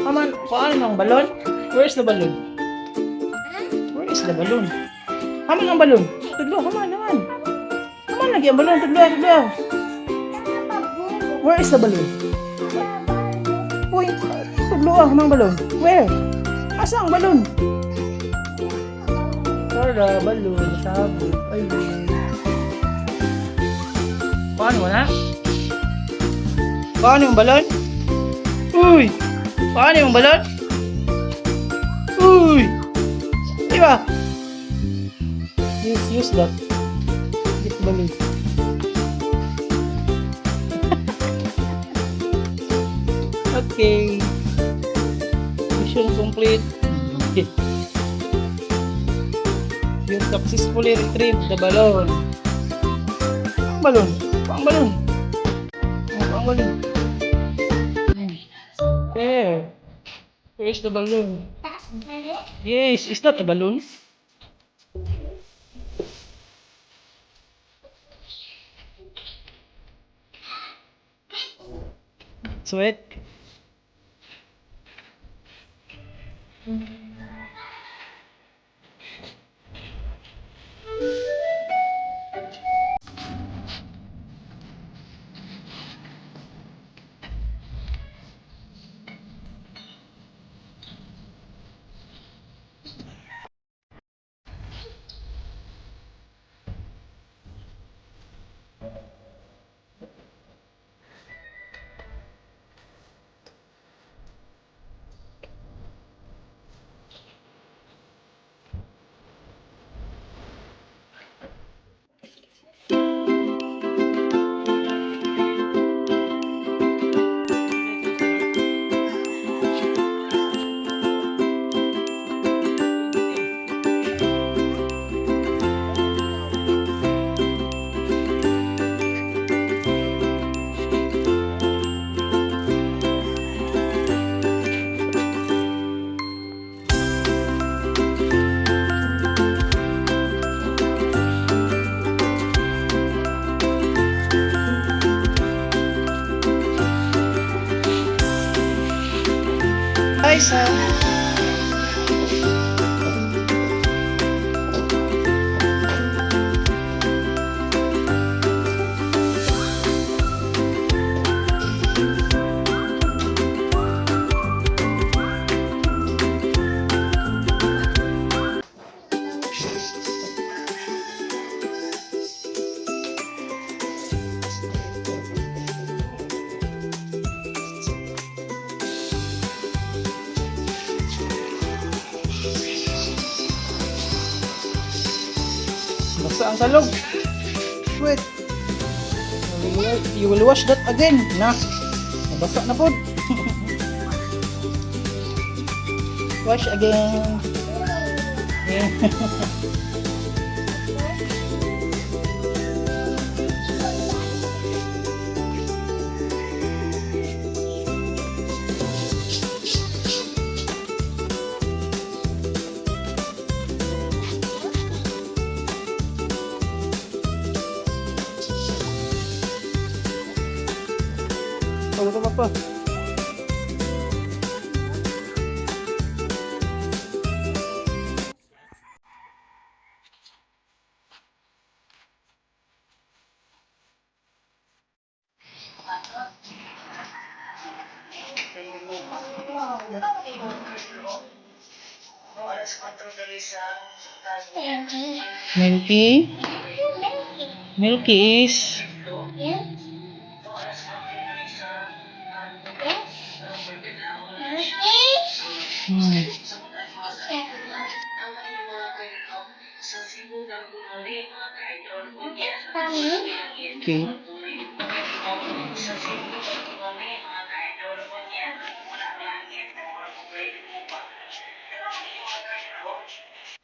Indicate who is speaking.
Speaker 1: Come on, kuhaan ang balon? Where is the balloon? Where is the balloon? Haman ang balloon. Tudlo, haman, haman. Haman lagi ang balloon. Tudlo, tudlo. Where is the balloon? Uy, tudlo ah, hamang balloon. Where? Asa ang balloon? Tara, balloon, sabog. Ayun. Paano mo na? Paano yung balon? Uy! Paano yung balon? Uy! Di ba? Use, use that. Get the balloon. Okay. Mission complete. Okay. You successfully retrieved the balloon. Ang balloon. Ang balloon. Ang balloon. There. Where's the balloon? Yes, is that a balloon? Sweat. Hi, Sam. Basta ang salog. Wait. You will wash that again. Na. Nabasa na po. Wash again. Yeah. Pagod pa pa. Milky. Milky is Okay.